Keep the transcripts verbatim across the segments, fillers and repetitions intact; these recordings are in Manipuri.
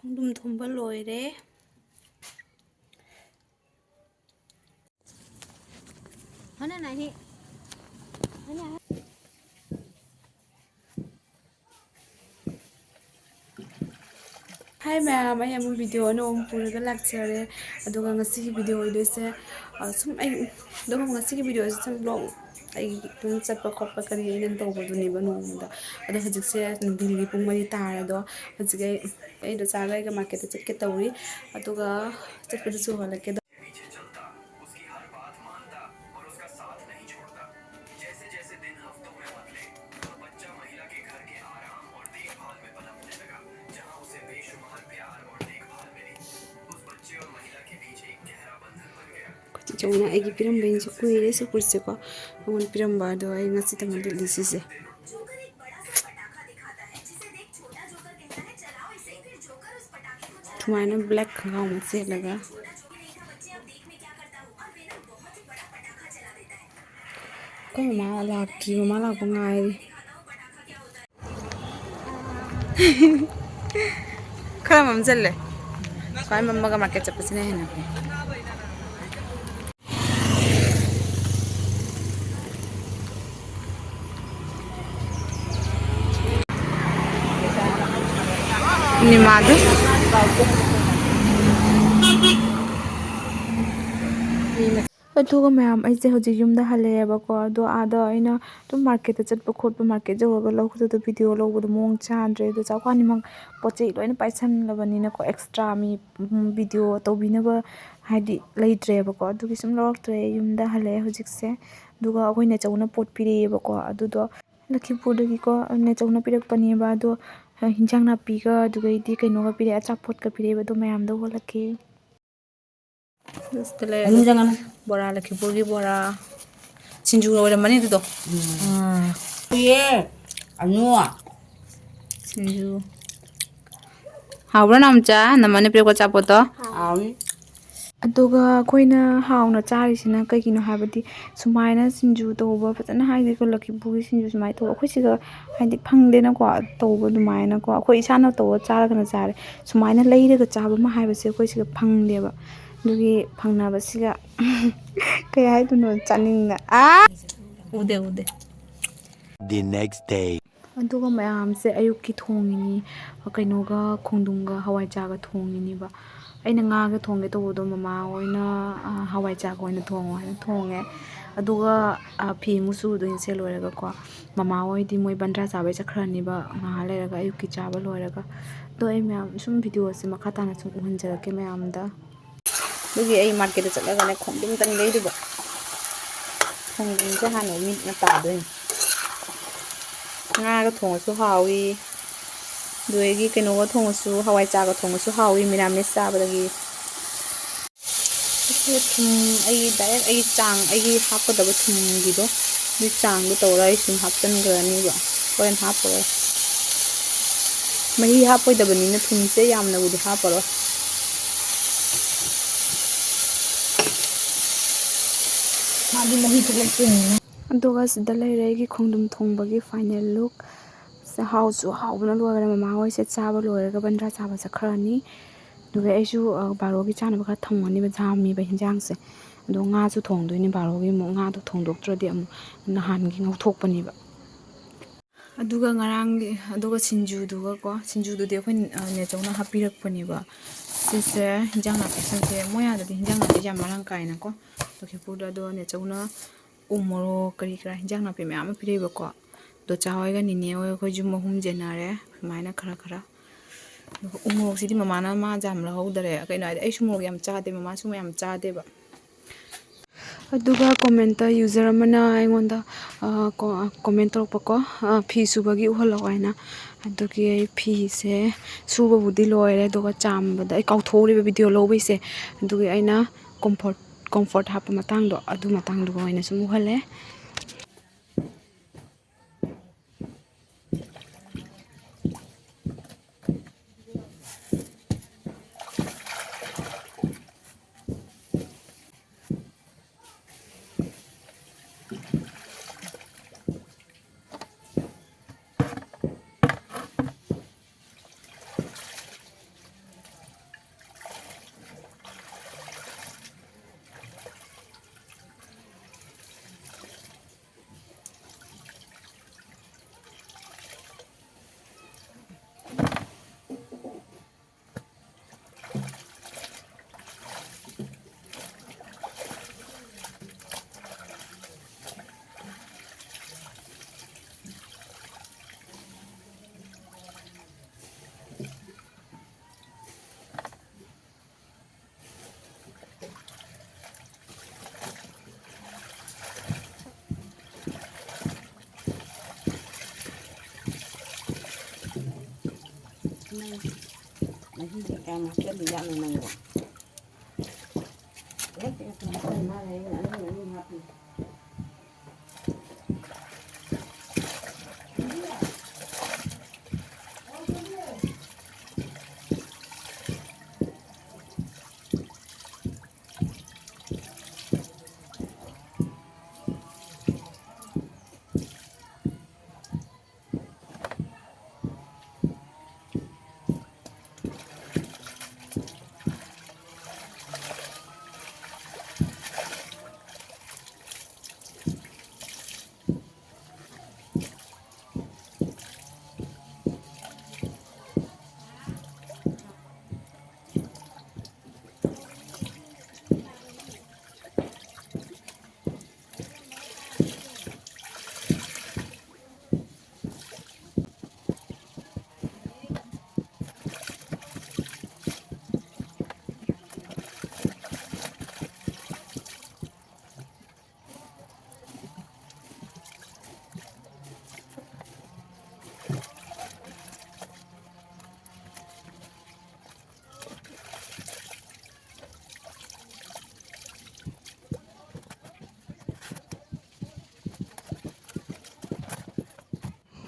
ꯑꯗꯨꯝ ꯊꯣꯡꯕ ꯂꯣꯏꯔꯦ꯫ ꯍꯥꯏ ꯃꯌꯥꯝ, ꯑꯩ ꯑꯃꯨꯛ ꯚꯤꯗꯤꯑꯣ ꯑꯅꯧꯕ ꯑꯃ ꯄꯨꯔꯒ ꯂꯥꯛꯆꯔꯦ꯫ ꯑꯗꯨꯒ ꯉꯁꯤꯒꯤ ꯚꯤꯗꯤꯑꯣ ꯑꯣꯏꯗꯣꯏꯁꯦ, ꯑ, ꯁꯨꯝ ꯑꯩ ꯑꯗꯨꯝ ꯉꯁꯤꯒꯤ ꯚꯤꯗꯤꯑꯣꯁꯦ ꯁꯨꯝ ꯕ꯭ꯂꯣꯛ, ꯑꯩꯒꯤ ꯑꯗꯨꯝ ꯆꯠꯄ ꯈꯣꯠꯄ ꯀꯔꯤ ꯑꯩꯅ ꯇꯧꯕꯗꯨꯅꯦꯕ ꯅꯣꯡꯃꯗ꯫ ꯑꯗꯣ ꯍꯧꯖꯤꯛꯁꯦ ꯅꯨꯡꯊꯤꯜꯒꯤ ꯄꯨꯡ ꯃꯔꯤ ꯇꯥꯔꯦ꯫ ꯑꯗꯣ ꯍꯧꯖꯤꯛ ꯑꯩ, ꯑꯩꯗꯣ ꯆꯥꯔꯒ ꯑꯩꯒ ꯃꯥꯔꯀꯦꯠꯇ ꯆꯠꯀꯦ ꯇꯧꯔꯤ꯫ ꯑꯗꯨꯒ ꯆꯠꯄꯗꯨꯁꯨ ꯎꯍꯜꯂꯛꯀꯦ꯫ पीछे चलता, उसकी हर बात मानता और उसका साथ नहीं छोड़ता। जैसे जैसे दिन हफ्तों में बदले, वह बच्चा महिला के घर के आराम और देखभाल में पनपने लगा, जहां उसे बेशुमार प्यार और देखभाल मिली। उस बच्चे और महिला के बीच एक गहरा बंधन बन गया। ꯑꯩꯈꯣꯏ ꯆꯦ ꯆꯧꯅ ꯑꯩꯒꯤ ꯄꯤꯔꯝꯕ ꯏꯟꯁꯦ ꯀꯨꯏꯔꯦ, ꯁꯤ ꯀꯨꯔꯁꯦꯀꯣ꯫ ꯑꯩꯉꯣꯟꯗ ꯄꯤꯔꯝꯕ ꯑꯗꯣ ꯑꯩ ꯉꯁꯤꯇ ꯃꯟꯗꯦ ꯂꯤꯠꯂꯤꯁꯤꯁꯦ꯫ ꯁꯨꯃꯥꯏꯅ ꯕ꯭ꯂꯦꯛ ꯈꯣꯡꯒ꯭ꯔꯥꯎ ꯑꯃ ꯁꯦꯠꯂꯒ꯫ ꯑꯩꯈꯣꯏ ꯃꯃꯥ ꯂꯥꯛꯇ꯭ꯔꯤ, ꯃꯃꯥ ꯂꯥꯛꯄ ꯉꯥꯏꯔꯤ꯫ ꯈꯔ ꯃꯝꯁꯤꯜꯂꯦ꯫ ꯁꯨꯃꯥꯏꯅ ꯃꯝꯃꯒ ꯃꯥꯔꯀꯦꯠ ꯆꯠꯄꯁꯤꯅ ꯍꯦꯟꯅ ꯐꯩ꯫ ꯅꯤꯃꯥꯗꯨ꯫ ꯑꯗꯨꯒ ꯃꯌꯥꯝ, ꯑꯩꯁꯦ ꯍꯧꯖꯤꯛ ꯌꯨꯝꯗ ꯍꯜꯂꯛꯑꯦꯕꯀꯣ꯫ ꯑꯗꯣ ꯑꯥꯗ ꯑꯩꯅ ꯑꯗꯨꯝ ꯃꯥꯔꯀꯦꯠꯇ ꯆꯠꯄ ꯈꯣꯠꯄ, ꯃꯥꯔꯀꯦꯠ ꯌꯧꯔꯒ ꯂꯧꯕꯗꯨꯗ ꯚꯤꯗꯤꯑꯣ ꯂꯧꯕꯗꯣ ꯃꯑꯣꯡ ꯆꯥꯗ꯭ꯔꯦ꯫ ꯑꯗꯣ ꯆꯥꯛ ꯈ꯭ꯋꯥꯅꯤꯃꯛ ꯄꯣꯠ ꯆꯩ ꯂꯣꯏꯅ ꯄꯥꯏꯁꯟꯂꯕꯅꯤꯅꯀꯣ, ꯑꯦꯛꯁꯇ꯭ꯔꯥ ꯃꯤ, ꯎꯝ, ꯚꯤꯗꯤꯑꯣ ꯇꯧꯕꯤꯅꯕ ꯍꯥꯏꯗꯤ ꯂꯩꯇ꯭ꯔꯦꯕꯀꯣ꯫ ꯑꯗꯨꯒꯤ ꯁꯨꯝ ꯂꯧꯔꯛꯇ꯭ꯔꯦ, ꯌꯨꯝꯗ ꯍꯜꯂꯛꯑꯦ ꯍꯧꯖꯤꯛꯁꯦ꯫ ꯑꯗꯨꯒ ꯑꯩꯈꯣꯏ ꯅꯦꯆꯧꯅ ꯄꯣꯠ ꯄꯤꯔꯛꯑꯦꯕꯀꯣ꯫ ꯑꯗꯨꯗꯣ ꯂꯈꯤꯄꯨꯔꯗꯒꯤꯀꯣ ꯅꯦꯆꯧꯅ ꯄꯤꯔꯛꯄꯅꯦꯕ꯫ ꯑꯗꯣ ꯍꯤꯟꯖꯥꯡ ꯅꯥꯄꯤꯒ ꯑꯗꯨꯗꯩꯗꯤ ꯀꯩꯅꯣꯒ ꯄꯤꯔꯛꯑꯦ, ꯑꯆꯥꯄꯣꯠꯀ ꯄꯤꯔꯛꯑꯦꯕ꯫ ꯑꯗꯣ ꯃꯌꯥꯝꯗꯣ ꯍꯣꯜꯂꯛꯀꯦ꯫ ꯁꯤꯗ ꯂꯩꯔꯦ꯫ ꯃꯅꯨꯡ ꯆꯪꯉꯅꯨ꯫ ꯕꯣꯔꯥ, ꯂꯈꯤꯄꯨꯔꯒꯤ ꯕꯣꯔꯥ꯫ ꯁꯤꯡꯖꯨ ꯑꯣꯏꯔꯝꯃꯅꯤ ꯑꯗꯨꯗꯣ꯫ ꯎꯝ꯫ ꯀꯨꯏꯌꯦ, ꯑꯅꯨ꯫ ꯁꯤꯡꯖꯨ꯫ ꯍꯥꯎꯕ꯭ꯔꯥ, ꯅꯥꯎꯆꯥ? ꯅꯃꯥꯅ ꯄꯤꯔꯛꯄ ꯑꯆꯥꯄꯣꯠꯇꯣ? ꯍꯥꯎꯅꯤ꯫ ꯑꯗꯨꯒ ꯑꯩꯈꯣꯏꯅ ꯍꯥꯎꯅ ꯆꯥꯔꯤꯁꯤꯅ ꯀꯩꯒꯤꯅꯣ ꯍꯥꯏꯕꯗꯤ, ꯁꯨꯃꯥꯏꯅ ꯁꯤꯡꯖꯨ ꯇꯧꯕ ꯐꯖꯅ, ꯍꯥꯏꯗꯤ ꯂꯛꯈꯤꯄꯨꯒꯤ ꯁꯤꯡꯖꯨ ꯁꯨꯃꯥꯏꯅ ꯇꯧꯕ, ꯑꯩꯈꯣꯏ ꯁꯤꯗ ꯍꯥꯏꯗꯤ ꯐꯪꯗꯦꯅꯀꯣ, ꯇꯧꯕ ꯑꯗꯨꯃꯥꯏꯅꯀꯣ, ꯑꯩꯈꯣꯏ ꯏꯁꯥꯅ ꯇꯧꯔ ꯆꯥꯔꯒꯅ ꯆꯥꯔꯦ꯫ ꯁꯨꯃꯥꯏꯅ ꯂꯩꯔꯒ ꯆꯥꯕ ꯑꯃ ꯍꯥꯏꯕꯁꯦ ꯑꯩꯈꯣꯏ ꯁꯤꯗ ꯐꯪꯗꯦꯕ꯫ ꯑꯗꯨꯒꯤ ꯐꯪꯅꯕꯁꯤꯒ ꯀꯩ ꯍꯥꯏꯗꯣꯏꯅꯣ, ꯆꯥꯅꯤꯡꯅ ꯑꯥ ꯎꯗꯦ ꯎꯗꯦ꯫ The next day. ꯑꯗꯨꯒ ꯃꯌꯥꯝꯁꯦ ꯑꯌꯨꯛꯀꯤ ꯊꯣꯡꯉꯤꯅꯤ꯫ ꯀꯩꯅꯣꯒ, ꯈꯣꯡꯗ꯭ꯔꯨꯝꯒ ꯍꯋꯥꯏꯖꯥꯔꯒ ꯊꯣꯡꯉꯤꯅꯦꯕ꯫ ꯑꯩꯅ ꯉꯥꯒ ꯊꯣꯡꯒꯦ ꯇꯧꯕꯗꯣ, ꯃꯃꯥ ꯍꯣꯏꯅ, ꯑ, "ꯍꯋꯥꯏꯖꯥꯔꯒ ꯑꯣꯏꯅ ꯊꯣꯡꯉꯣ" ꯍꯥꯏꯅ ꯊꯣꯡꯉꯦ꯫ ꯑꯗꯨꯒ, ꯑ, ꯐꯤ ꯑꯃꯨꯛ ꯁꯨꯗꯣꯏꯅꯤ ꯁꯦ ꯂꯣꯏꯔꯒꯀꯣ꯫ ꯃꯃꯥ ꯍꯣꯏꯗꯤ ꯃꯣꯏ ꯕꯟꯗ꯭ꯔꯥ ꯆꯥꯕꯩ ꯆꯠꯈ꯭ꯔꯅꯤꯕ ꯉꯥꯏꯍꯥꯛ ꯂꯩꯔꯒ, ꯑꯌꯨꯛꯀꯤ ꯆꯥꯕ ꯂꯣꯏꯔꯒ꯫ ꯑꯗꯣ ꯑꯩ ꯃꯌꯥꯝ ꯁꯨꯝ videoꯁꯦ ꯃꯈꯥ ꯇꯥꯅ ꯁꯨꯝ ꯎꯍꯟꯖꯔꯛꯀꯦ ꯃꯌꯥꯝꯗ꯫ ꯑꯗꯨꯒꯤ ꯑꯩ marketꯇ ꯆꯠꯂꯒꯅꯦ ꯈꯣꯡꯗ꯭ꯔꯨꯝꯇꯪ ꯂꯩꯔꯨꯕ꯫ ꯈꯣꯡꯗ꯭ꯔꯨꯝꯁꯦ ꯍꯥꯟꯅ ꯃꯤꯠꯅ ꯇꯥꯗꯣꯏꯅꯤ꯫ ꯉꯥꯒ ꯊꯣꯡꯉꯁꯨ ꯍꯥꯎꯏ, ꯑꯗꯨꯗꯒꯤ ꯀꯩꯅꯣꯒ ꯊꯣꯡꯉꯁꯨ, ꯍꯋꯥꯏꯖꯥꯔꯒ ꯊꯣꯡꯉꯁꯨ ꯍꯥꯎꯏ ꯃꯤꯔꯥꯃꯦꯁ ꯆꯥꯕꯗꯒꯤ꯫ ꯑꯗꯨꯒ ꯊꯨꯝ, ꯑꯩꯒꯤ direct ꯑꯩꯒꯤ ꯆꯥꯡ, ꯑꯩꯒꯤ ꯍꯥꯞꯀꯗꯕ ꯊꯨꯝꯒꯤꯗꯣ, ꯑꯗꯨꯒꯤ ꯆꯥꯡꯗꯣ ꯇꯧꯔꯒ ꯑꯩ ꯁꯨꯝ ꯍꯥꯞꯆꯤꯟꯈ꯭ꯔꯅꯤꯕ, ꯍꯣꯔꯦꯟ ꯍꯥꯞꯄꯔꯣꯏ꯫ ꯃꯍꯤ ꯍꯥꯞꯄꯣꯏꯗꯕꯅꯤꯅ ꯊꯨꯝꯁꯦ ꯌꯥꯝꯅꯕꯨꯗꯤ ꯍꯥꯞꯄꯔꯣꯏ꯫ ꯃꯥꯗꯤ ꯃꯍꯤ ꯊꯣꯛꯂꯛꯇꯣꯏꯅꯤꯅ꯫ ꯑꯗꯨꯒ ꯁꯤꯗ ꯂꯩꯔꯦ ꯑꯩꯒꯤ ꯈꯣꯡꯗ꯭ꯔꯨꯝ ꯊꯣꯡꯕꯒꯤ final look꯫ ꯁꯦ ꯍꯥꯎꯁꯨ ꯍꯥꯎꯕꯅ ꯂꯣꯏꯔꯦ꯫ ꯃꯃꯥ ꯍꯣꯏꯁꯦ ꯆꯥꯕ ꯂꯣꯏꯔꯒ ꯕꯟꯗ꯭ꯔꯥ ꯆꯥꯕ ꯆꯠꯈ꯭ꯔꯅꯤ꯫ ꯑꯗꯨꯒ ꯑꯩꯁꯨ, ꯑ, ꯕꯥꯔꯣꯒꯤ ꯆꯥꯅꯕ ꯈꯔ ꯊꯝꯒꯅꯤꯕ, ꯌꯥꯝꯃꯤꯕ ꯍꯤꯟꯖꯥꯡꯁꯦ꯫ ꯑꯗꯣ ꯉꯥꯁꯨ ꯊꯣꯡꯗꯣꯏꯅꯦ ꯕꯥꯔꯣꯒꯤ ꯑꯃꯨꯛ꯫ ꯉꯥꯗꯣ ꯊꯣꯡꯗꯣꯛꯇ꯭ꯔꯗꯤ ꯑꯃꯨꯛ ꯅꯍꯥꯟꯒꯤ ꯉꯧꯊꯣꯛꯄꯅꯦꯕ꯫ ꯑꯗꯨꯒ ꯉꯔꯥꯡꯒꯤ, ꯑꯗꯨꯒ ꯁꯤꯡꯖꯨꯗꯨꯒꯀꯣ, ꯁꯤꯡꯖꯨꯗꯨꯗꯤ ꯑꯩꯈꯣꯏ, ꯑ, ꯅꯦꯆꯧꯅ ꯍꯥꯞꯄꯤꯔꯛꯄꯅꯦꯕ꯫ ꯁꯤꯁꯦ ꯍꯤꯟꯖꯥꯡ ꯅꯥꯄꯤꯁꯤꯡꯁꯦ, ꯃꯣꯏ ꯑꯥꯗꯗꯤ ꯍꯤꯟꯖꯥꯡ ꯅꯥꯄꯤꯁꯦ ꯌꯥꯝ ꯃꯔꯥꯡ ꯀꯥꯏꯅꯀꯣ, ꯂꯛꯈꯤꯄꯨꯔꯗ꯫ ꯑꯗꯣ ꯅꯦꯆꯧꯅ ꯎ ꯃꯣꯔꯣꯛ ꯀꯔꯤ ꯀꯔꯥ ꯍꯤꯟꯖꯥꯡ ꯅꯥꯄꯤ ꯃꯌꯥꯝ ꯑꯃ ꯄꯤꯔꯛꯏꯕꯀꯣ꯫ ꯗꯣꯆꯥ ꯍꯣꯏꯒ ꯅꯤꯅꯦ ꯍꯣꯏ, ꯑꯩꯈꯣꯏ ꯌꯨꯝ ꯑꯍꯨꯝ ꯌꯦꯟꯅꯔꯦ ꯁꯨꯃꯥꯏꯅ ꯈꯔ ꯈꯔ꯫ ꯑꯗꯨꯒ ꯎ ꯃꯣꯔꯣꯛꯁꯤꯗꯤ ꯃꯃꯥꯅ ꯃꯥ ꯌꯥꯝ ꯂꯧꯍꯧꯗꯔꯦ꯫ ꯀꯩꯅꯣ ꯍꯥꯏꯗꯤ ꯑꯩꯁꯨ ꯃꯣꯔꯣꯛ ꯌꯥꯝ ꯆꯥꯗꯦ, ꯃꯃꯥꯁꯨ ꯃꯌꯥꯝ ꯆꯥꯗꯦꯕ꯫ ꯑꯗꯨꯒ commentꯇ user ꯑꯃꯅ ꯑꯩꯉꯣꯟꯗ, ꯑ, ꯀꯣ-, comment ꯇꯧꯔꯛꯄꯀꯣ, ꯑ, ꯐꯤ ꯁꯨꯕꯒꯤ ꯎꯍꯜꯂꯛꯑꯣ ꯍꯥꯏꯅ꯫ ꯑꯗꯨꯒꯤ ꯑꯩ ꯐꯤꯁꯦ ꯁꯨꯕꯕꯨꯗꯤ ꯂꯣꯏꯔꯦ, ꯑꯗꯨꯒ ꯆꯥꯝꯕꯗ ꯑꯩ ꯀꯥꯎꯊꯣꯛꯎꯔꯤꯕ video ꯂꯧꯕꯩꯁꯦ꯫ ꯑꯗꯨꯒꯤ ꯑꯩꯅ comfort, comfort ꯍꯥꯞꯄ ꯃꯇꯥꯡꯗꯣ, ꯑꯗꯨ ꯃꯇꯥꯡꯗꯨꯒ ꯑꯣꯏꯅ ꯁꯨꯝ ꯎꯍꯜꯂꯦ꯫ ꯃꯍꯤꯁꯦ ꯀꯌꯥꯝ ꯍꯥꯞꯆꯜꯂꯤ ꯖꯥꯠꯅꯣ ꯅꯪꯕꯣ? ꯍꯦꯛꯇ ꯍꯦꯛꯇ ꯍꯥꯞꯆꯜ ꯃꯥꯜꯂꯦ, ꯑꯩꯅ ꯑꯅꯤ ꯑꯅꯤ ꯍꯥꯞꯄꯤ꯫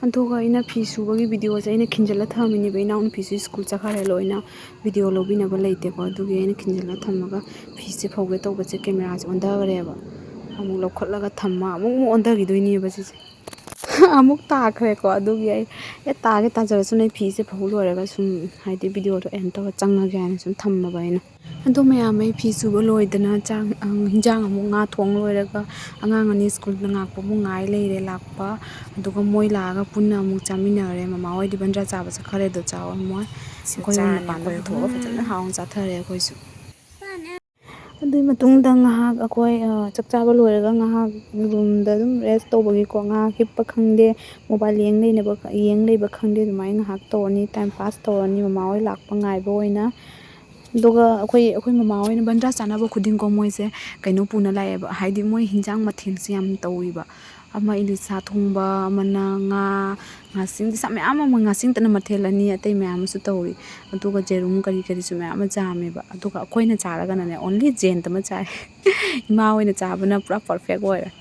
ꯑꯗꯨꯒ ꯑꯩꯅ ꯐꯤ ꯁꯨꯕꯒꯤ videoꯁꯦ ꯑꯩꯅ ꯈꯤꯟꯖꯤꯜꯂ ꯊꯝꯃꯤꯅꯦꯕ꯫ ꯏꯅꯥꯎꯅꯨꯄꯤꯁꯨ ꯁ꯭ꯀꯨꯜ ꯆꯠꯈ꯭ꯔꯦ, ꯂꯣꯏꯅ video ꯂꯧꯕꯤꯅꯕ ꯂꯩꯇꯦꯀꯣ, ꯑꯗꯨꯒꯤ ꯑꯩꯅ ꯈꯤꯟꯖꯤꯜꯂ ꯊꯝꯃꯒ ꯐꯤꯁꯦ ꯐꯧꯒꯦ ꯇꯧꯕꯁꯦ cameraꯁꯦ ꯑꯣꯟꯊꯈ꯭ꯔꯦꯕ꯫ ꯑꯃꯨꯛ ꯂꯧꯈꯠꯂꯒ ꯊꯝꯃ ꯑꯃꯨꯛ ꯑꯃꯨꯛ ꯑꯣꯟꯊꯈꯤꯗꯣꯏꯅꯦꯕ ꯁꯤꯁꯦ꯫ ꯑꯃꯨꯛ ꯇꯥꯈ꯭ꯔꯦꯀꯣ꯫ ꯑꯗꯨꯒꯤ ꯑꯩ, "ꯑꯦ, ꯇꯥꯒꯦ ꯇꯥꯖꯔꯁꯅꯨ, ꯑꯩ ꯐꯤꯁꯦ ꯐꯧ ꯂꯣꯏꯔꯒ ꯁꯨꯝ, ꯍꯥꯏꯗꯤ, videoꯗꯣ end ꯇꯧꯔ ꯆꯪꯉꯒꯦ" ꯍꯥꯏꯅ ꯁꯨꯝ ꯊꯝꯃꯕ ꯑꯩꯅ꯫ ꯑꯗꯣ ꯃꯌꯥꯝ, ꯑꯩ ꯐꯤ ꯁꯨꯕ ꯂꯣꯏꯗꯅ ꯆꯥꯛ, ꯑꯪ, ꯍꯤꯟꯖꯥꯡ ꯑꯃꯨꯛ, ꯉꯥ ꯊꯣꯡ ꯂꯣꯏꯔꯒ ꯑꯉꯥꯡ ꯑꯅꯤ ꯁ꯭ꯀꯨꯜꯗ ꯉꯥꯛꯄ ꯑꯃꯨꯛ ꯉꯥꯏ ꯂꯩꯔꯦ ꯂꯥꯛꯄ꯫ ꯑꯗꯨꯒ ꯃꯣꯏ ꯂꯥꯛꯑꯒ ꯄꯨꯟꯅ ꯑꯃꯨꯛ ꯆꯥꯃꯤꯟꯅꯔꯦ꯫ ꯃꯃꯥ ꯍꯣꯏꯗꯤ ꯕꯟꯗ꯭ꯔꯥ ꯆꯥꯕ ꯆꯠꯈ꯭ꯔꯦ, ꯑꯗꯣ ꯆꯥꯎ ꯃꯣꯏ꯫ ꯑꯩꯈꯣꯏ ꯑꯍꯨꯝ ꯃꯄꯥꯟꯗ ꯄꯨꯊꯣꯛꯑꯒ ꯐꯖꯅ ꯍꯥꯎꯅ ꯆꯥꯊꯔꯦ ꯑꯩꯈꯣꯏꯁꯨ꯫ ꯑꯗꯨꯒꯤ ꯃꯇꯨꯡꯗ ꯉꯥꯏꯍꯥꯛ ꯑꯩꯈꯣꯏ, ꯑ, ꯆꯥꯛ ꯆꯥꯕ ꯂꯣꯏꯔꯒ ꯉꯥꯏꯍꯥꯛ roomꯗ ꯑꯗꯨꯝ rest ꯇꯧꯕꯒꯤꯀꯣ, ꯉꯥꯏꯍꯥꯛ ꯍꯤꯞꯄ ꯈꯪꯗꯦ, mobile ꯌꯦꯡ ꯂꯩꯅꯕ, ꯌꯦꯡ ꯂꯩꯕ ꯈꯪꯗꯦ, ꯑꯗꯨꯃꯥꯏꯅ ꯉꯥꯏꯍꯥꯛ ꯇꯧꯔꯅꯤ, time pass ꯇꯧꯔꯅꯤ ꯃꯃꯥ ꯍꯣꯏ ꯂꯥꯛꯄ ꯉꯥꯏꯕ ꯑꯣꯏꯅ꯫ ꯑꯗꯨꯒ ꯑꯩꯈꯣꯏ, ꯑꯩꯈꯣꯏ ꯃꯃꯥ ꯍꯣꯏꯅ ꯕꯟꯗ꯭ꯔꯥ ꯆꯥꯅꯕ ꯈꯨꯗꯤꯡꯀꯣ, ꯃꯣꯏꯁꯦ ꯀꯩꯅꯣ ꯄꯨꯅ ꯂꯥꯛꯑꯦꯕ, ꯍꯥꯏꯗꯤ ꯃꯣꯏ ꯍꯤꯟꯖꯥꯡ ꯃꯊꯦꯜꯁꯦ ꯌꯥꯝ ꯇꯧꯋꯦꯕ꯫ ꯑꯃ ꯏꯂꯤꯁꯥ ꯊꯣꯡꯕ, ꯑꯃꯅ ꯉꯥ, ꯉꯥꯁꯤꯡꯗꯤ ꯁꯥ ꯃꯌꯥꯝ ꯑꯃ, ꯉꯥꯁꯤꯡꯇꯅ ꯃꯊꯦꯜ ꯑꯅꯤ, ꯑꯇꯩ ꯃꯌꯥꯝ ꯑꯃꯁꯨ ꯇꯧꯔꯤ꯫ ꯑꯗꯨꯒ ꯖꯦꯔꯨꯝ ꯀꯔꯤ ꯀꯔꯤꯁꯨ ꯃꯌꯥꯝ ꯑꯃ ꯆꯥꯝꯃꯦꯕ꯫ ꯑꯗꯨꯒ ꯑꯩꯈꯣꯏꯅ ꯆꯥꯔꯒꯅꯅꯦ, only ꯖꯦꯟꯇꯃ ꯆꯥꯏ꯫ ꯏꯃꯥ ꯍꯣꯏꯅ ꯆꯥꯕꯅ ꯄꯨꯔꯥ perfect ꯑꯣꯏꯔꯦ꯫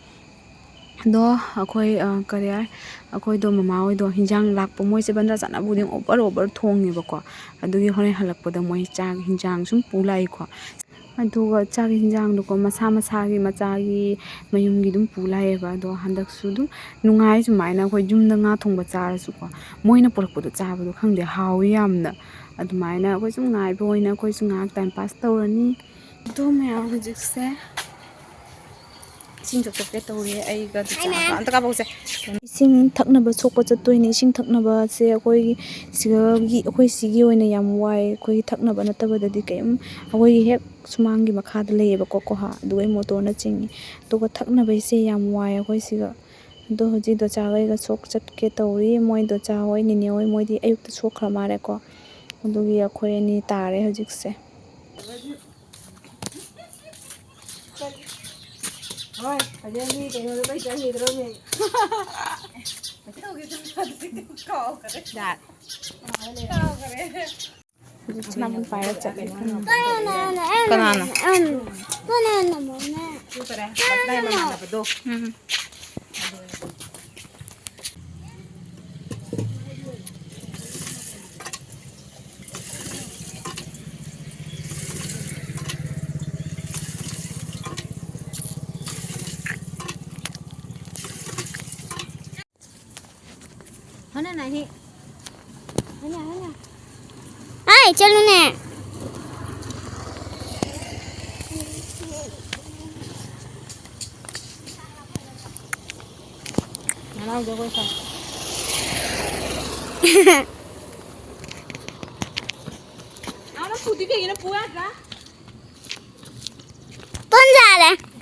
ꯑꯗꯣ ꯑꯩꯈꯣꯏ, ꯑ, ꯀꯔꯤ ꯍꯥꯏ, ꯑꯩꯈꯣꯏꯗꯣ ꯃꯃꯥ ꯍꯣꯏꯗꯣ ꯍꯤꯟꯖꯥꯡ ꯂꯥꯛꯄ, ꯃꯣꯏꯁꯦ ꯕꯟꯗ꯭ꯔꯥ ꯆꯠꯅꯕꯕꯨꯗꯤ over over ꯊꯣꯡꯉꯦꯕꯀꯣ꯫ ꯑꯗꯨꯒꯤ ꯍꯣꯔꯦꯟ ꯍꯜꯂꯛꯄꯗ ꯃꯣꯏ ꯆꯥꯛ ꯍꯤꯟꯖꯥꯡ ꯁꯨꯝ ꯄꯨ ꯂꯥꯛꯏꯀꯣ꯫ ꯑꯗꯨꯒ ꯆꯥꯛ ꯍꯤꯟꯖꯥꯡꯗꯨꯀꯣ ꯃꯁꯥ ꯃꯁꯥꯒꯤ ꯃꯆꯥꯒꯤ ꯃꯌꯨꯝꯒꯤ ꯑꯗꯨꯝ ꯄꯨ ꯂꯥꯛꯑꯦꯕ꯫ ꯑꯗꯣ ꯍꯟꯗꯛꯁꯨ ꯑꯗꯨꯝ ꯅꯨꯡꯉꯥꯏ ꯁꯨꯃꯥꯏꯅ ꯑꯩꯈꯣꯏ ꯌꯨꯝꯗ ꯉꯥ ꯊꯣꯡꯕ ꯆꯥꯔꯁꯨꯀꯣ, ꯃꯣꯏꯅ ꯄꯨꯔꯛꯄꯗꯣ ꯆꯥꯕꯗꯣ ꯈꯪꯗꯦ, ꯍꯥꯎꯋꯤ ꯌꯥꯝꯅ꯫ ꯑꯗꯨꯃꯥꯏꯅ ꯑꯩꯈꯣꯏ ꯁꯨꯝ ꯉꯥꯏꯕ ꯑꯣꯏꯅ ꯑꯩꯈꯣꯏꯁꯨ ꯉꯥꯏꯍꯥꯛ time pass ꯇꯧꯔꯅꯤ꯫ ꯑꯗꯣ ꯃꯌꯥꯝ ꯍꯧꯖꯤꯛꯁꯦ ꯏꯁꯤꯡ ꯆꯣꯠꯆꯠꯀꯦ ꯇꯧꯔꯤ ꯑꯩꯒ ꯆꯤꯆꯥꯒ꯫ ꯑꯝꯇ ꯀꯥꯞꯄꯛꯎꯁꯦ꯫ ꯏꯁꯤꯡ ꯊꯛꯅꯕ ꯁꯣꯛꯄ ꯆꯠꯇꯣꯏꯅꯦ꯫ ꯏꯁꯤꯡ ꯊꯛꯅꯕꯁꯦ ꯑꯩꯈꯣꯏꯒꯤ ꯁꯤꯒꯤ, ꯑꯩꯈꯣꯏ ꯁꯤꯒꯤ ꯑꯣꯏꯅ ꯌꯥꯝ ꯋꯥꯏ꯫ ꯑꯩꯈꯣꯏꯒꯤ ꯊꯛꯅꯕ ꯅꯠꯇꯕꯗꯗꯤ ꯀꯩꯝ, ꯑꯩꯈꯣꯏꯒꯤ ꯍꯦꯛ ꯁꯨꯃꯥꯡꯒꯤ ꯃꯈꯥꯗ ꯂꯩꯌꯦꯕꯀꯣ ꯀꯣꯍꯥ, ꯑꯗꯨꯒ ꯑꯩ ꯃꯣꯇꯣꯔꯅ ꯆꯤꯡꯉꯤ꯫ ꯑꯗꯨꯒ ꯊꯛꯅꯕꯩꯁꯦ ꯌꯥꯝ ꯋꯥꯏ ꯑꯩꯈꯣꯏ ꯁꯤꯒ꯫ ꯑꯗꯣ ꯍꯧꯖꯤꯛ ꯗꯣꯆꯥꯒꯩꯒ ꯁꯣꯛ ꯆꯠꯀꯦ ꯇꯧꯔꯤ꯫ ꯃꯣꯏ ꯗꯣꯆꯥ ꯍꯣꯏ, ꯅꯤꯅꯦ ꯍꯣꯏ, ꯃꯣꯏꯗꯤ ꯑꯌꯨꯛꯇ ꯁꯣꯛꯈ꯭ꯔ ꯃꯥꯜꯂꯦꯀꯣ꯫ ꯑꯗꯨꯒꯤ ꯑꯩꯈꯣꯏ ꯑꯅꯤ ꯇꯥꯔꯦ ꯍꯧꯖꯤꯛꯁꯦ꯫ ꯍꯣꯏ, ꯐꯖꯅꯤ ꯀꯩꯅꯣꯗ ꯂꯣꯏ ꯆꯪꯈꯤꯗ꯭ꯔꯣꯅꯦ꯫ ꯀꯥꯎꯈ꯭ꯔꯦ꯫ ꯌꯥꯔꯦ꯫ ꯀꯥꯎꯈ꯭ꯔꯦ꯫ ꯍꯧꯖꯤꯛ ꯁꯅꯥꯕꯨꯟ ꯄꯥꯏꯔ ꯆꯠꯂꯦ꯫ ꯀꯅꯥꯅ? ꯎꯝ꯫ होना नहीं। होना, होना। आए, चलो ने। नाना उधर कोई था। आओ ना, खुद ही कहिए ना, पूरा का। कौन जा रहा है?